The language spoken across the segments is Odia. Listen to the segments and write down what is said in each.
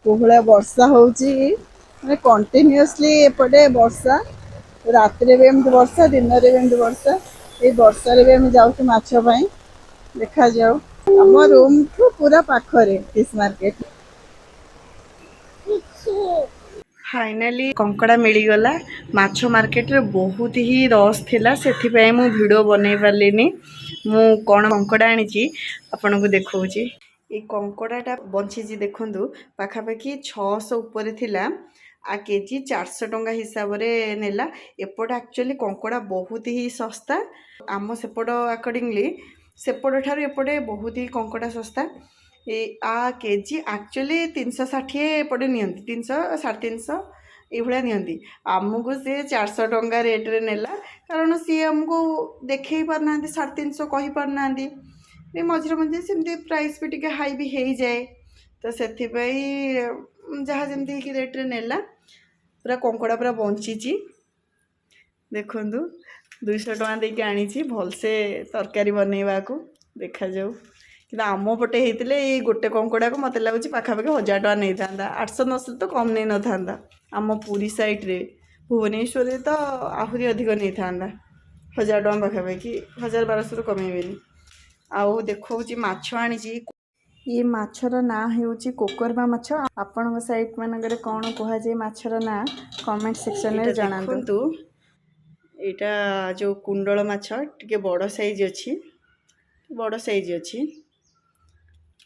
କୋଉ ଭଳିଆ ବର୍ଷା ହେଉଛି, ମାନେ କଣ୍ଟିନ୍ୟୁଅସଲି ଏପଟେ ବର୍ଷା। ରାତିରେ ବି ଏମିତି ବର୍ଷା, ଦିନରେ ବି ଏମିତି ବର୍ଷା। ଏଇ ବର୍ଷାରେ ବି ଆମେ ଯାଉଛୁ ମାଛ ପାଇଁ। ଦେଖାଯାଉ। ଆମ ରୁମ୍ଠୁ ପୁରା ପାଖରେ ଫିସ୍ ମାର୍କେଟ। ଫାଇନାଲି କଙ୍କଡ଼ା ମିଳିଗଲା। ମାଛ ମାର୍କେଟରେ ବହୁତ ହି ରସ୍ ଥିଲା, ସେଥିପାଇଁ ମୁଁ ଭିଡ଼ିଓ ବନେଇ ପାରିଲିନି। ମୁଁ କ'ଣ କଙ୍କଡ଼ା ଆଣିଛି ଆପଣଙ୍କୁ ଦେଖାଉଛି। ଏଇ କଙ୍କଡ଼ାଟା ବଞ୍ଚିଛି ଦେଖନ୍ତୁ, ପାଖାପାଖି 600 ଉପରେ ଥିଲା। ଆ କେଜି 400 ଟଙ୍କା ହିସାବରେ ନେଲା। ଏପଟେ ଆକ୍ଚୁଆଲି କଙ୍କଡ଼ା ବହୁତ ହି ଶସ୍ତା। ଆମ ସେପଟ ଆକର୍ଡ଼ିଂଲି ସେପଟ ଠାରୁ ଏପଟେ ବହୁତ ହି କଙ୍କଡ଼ା ଶସ୍ତା। ଏ ଆ କେଜି ଆକ୍ଚୁଆଲି 360 ଏପଟେ ନିଅନ୍ତି, 300 350 ଏଇଭଳିଆ ନିଅନ୍ତି। ଆମକୁ ସିଏ 400 ଟଙ୍କା ରେଟ୍ରେ ନେଲା, କାରଣ ସିଏ ଆମକୁ ଦେଖେଇ ପାରୁନାହାନ୍ତି, 350 କହିପାରୁନାହାନ୍ତି ବି। ମଝିରେ ମଝିରେ ସେମିତି ପ୍ରାଇସ୍ ବି ଟିକେ ହାଇ ବି ହେଇଯାଏ, ତ ସେଥିପାଇଁ ଯାହା ଯେମିତି ହେଇକି ରେଟ୍ରେ ନେଲା। ପୁରା କଙ୍କଡ଼ା ପୁରା ବଞ୍ଚିଛି ଦେଖନ୍ତୁ। 200 ଟଙ୍କା ଦେଇକି ଆଣିଛି ଭଲସେ ତରକାରୀ ବନେଇବାକୁ, ଦେଖାଯାଉ। କିନ୍ତୁ ଆମ ପଟେ ହେଇଥିଲେ ଏଇ ଗୋଟେ କଙ୍କଡ଼ାକୁ ମୋତେ ଲାଗୁଛି ପାଖାପାଖି 1000 ଟଙ୍କା ନେଇଥାନ୍ତା, 800 900 ତ କମ୍ ନେଇନଥାନ୍ତା। ଆମ ପୁରୀ ସାଇଡ଼୍ରେ, ଭୁବନେଶ୍ୱରରେ ତ ଆହୁରି ଅଧିକ ନେଇଥାନ୍ତା, 1000 ଟଙ୍କା ପାଖାପାଖି, 1000 1200ରୁ କମେଇବେନି। ଆଉ ଦେଖାଉଛି ମାଛ ଆଣିଛି। ଇଏ ମାଛର ନାଁ ହେଉଛି କୋକରମା ମାଛ। ଆପଣଙ୍କ ସାଇଟ୍ ମାନଙ୍କରେ କ'ଣ କୁହାଯାଏ ମାଛର ନାଁ, କମେଣ୍ଟ ସେକ୍ସନରେ ଜଣାନ୍ତୁ। ଏଇଟା ଯେଉଁ କୁଣ୍ଡଳ ମାଛ, ଟିକେ ବଡ଼ ସାଇଜ୍ ଅଛି, ବଡ଼ ସାଇଜ୍ ଅଛି।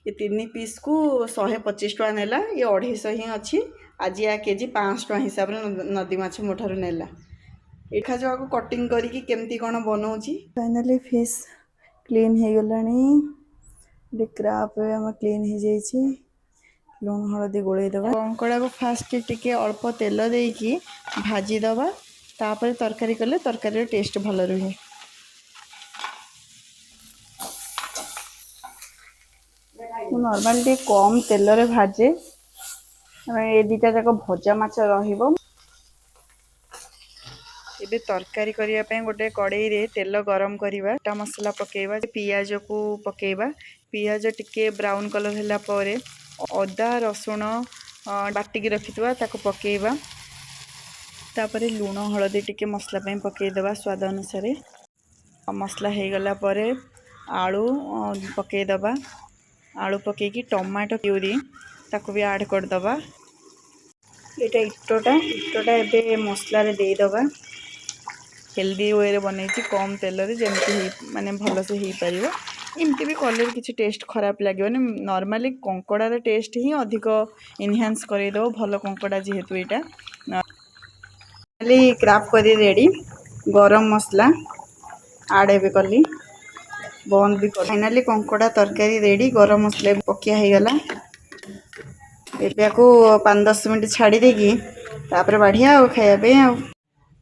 ଏ 3 ପିସ୍କୁ 125 ଟଙ୍କା ନେଲା। ଇଏ 250 ହିଁ ଅଛି। ଆଜି ଆ କେଜି 500 ଟଙ୍କା ହିସାବରେ ନଦୀ ମାଛ ମୋ ଠାରୁ ନେଲା। ଦେଖାଯାଉ ଆକୁ କଟିଂ କରିକି କେମିତି କ'ଣ ବନଉଛି। ଫାଇନାଲି ଫିସ୍ କ୍ଲିନ୍ ହେଇଗଲାଣି। ଗୋଟେ କ୍ରାବ୍ ବି ଆମର କ୍ଲିନ୍ ହେଇଯାଇଛି। ଲୁଣ ହଳଦୀ ଗୋଳେଇ ଦେବା। କଙ୍କଡ଼ାକୁ ଫାଷ୍ଟ ଟିକେ ଅଳ୍ପ ତେଲ ଦେଇକି ଭାଜିଦେବା, ତାପରେ ତରକାରୀ କଲେ ତରକାରୀର ଟେଷ୍ଟ ଭଲ ରୁହେ। ମୁଁ ନର୍ମାଲି ଟିକେ କମ୍ ତେଲରେ ଭାଜେ, କାରଣ ଏ ଦୁଇଟା ଯାକ ଭଜା ମାଛ ରହିବ। ଏବେ ତରକାରୀ କରିବା ପାଇଁ ଗୋଟେ କଡ଼େଇରେ ତେଲ ଗରମ କରିବା, ଗୋଟା ମସଲା ପକାଇବା, ପିଆଜକୁ ପକାଇବା। ପିଆଜ ଟିକେ ବ୍ରାଉନ୍ କଲର୍ ହେଲା ପରେ ଅଦା ରସୁଣ ବାଟିକି ରଖିଥିବା ତାକୁ ପକାଇବା। ତାପରେ ଲୁଣ ହଳଦୀ ଟିକେ ମସଲା ପାଇଁ ପକାଇଦେବା ସ୍ୱାଦ ଅନୁସାରେ। ମସଲା ହେଇଗଲା ପରେ ଆଳୁ ପକାଇଦେବା। ଆଳୁ ପକାଇକି ଟମାଟୋ ପ୍ୟୁରି ତାକୁ ବି ଆଡ଼୍ କରିଦେବା। ଏଇଟା ଇଟୋଟା, ଇଟୋଟା ଏବେ ମସଲାରେ ଦେଇଦେବା। ହେଲ୍ଦି ୱେରେ ବନେଇଛି, କମ୍ ତେଲରେ ଯେମିତି ମାନେ ଭଲସେ ହେଇପାରିବ। ଏମିତି ବି କଲେ ବି କିଛି ଟେଷ୍ଟ ଖରାପ ଲାଗିବନି। ନର୍ମାଲି କଙ୍କଡ଼ାର ଟେଷ୍ଟ ହିଁ ଅଧିକ ଏନହାନ୍ସ କରେଇଦେବ, ଭଲ କଙ୍କଡ଼ା ଯେହେତୁ ଏଇଟା। ଖାଲି କ୍ରାବ୍ କରି ରେଡ଼ି। ଗରମ ମସଲା ଆଡ଼୍ ଏବେ କଲି, ବନ୍ଦ ବି କଲି। ଫାଇନାଲି କଙ୍କଡ଼ା ତରକାରୀ ରେଡ଼ି। ଗରମ ମସଲା ବି ପକିଆ ହେଇଗଲା। ଏବେ ୟାକୁ 5-10 ମିନିଟ୍ ଛାଡ଼ି ଦେଇକି ତାପରେ ବାଢ଼ିଆ ଆଉ ଖାଇବା ପାଇଁ। ଆଉ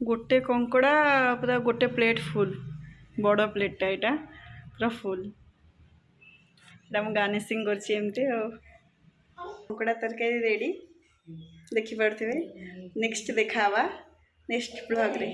ଗୋଟେ କଙ୍କଡ଼ା ପୁରା ଗୋଟେ ପ୍ଲେଟ୍ ଫୁଲ୍, ବଡ଼ ପ୍ଲେଟ୍ଟା ଏଇଟା ପୁରା ଫୁଲ୍। ଏଇଟା ମୁଁ ଗାର୍ନିସିଂ କରିଛି ଏମିତି। ଆଉ କଙ୍କଡ଼ା ତରକାରୀ ରେଡ଼ି, ଦେଖିପାରୁଥିବେ। ନେକ୍ସଟ ଦେଖା ହେବା ନେକ୍ସଟ ବ୍ଲଗ୍ରେ।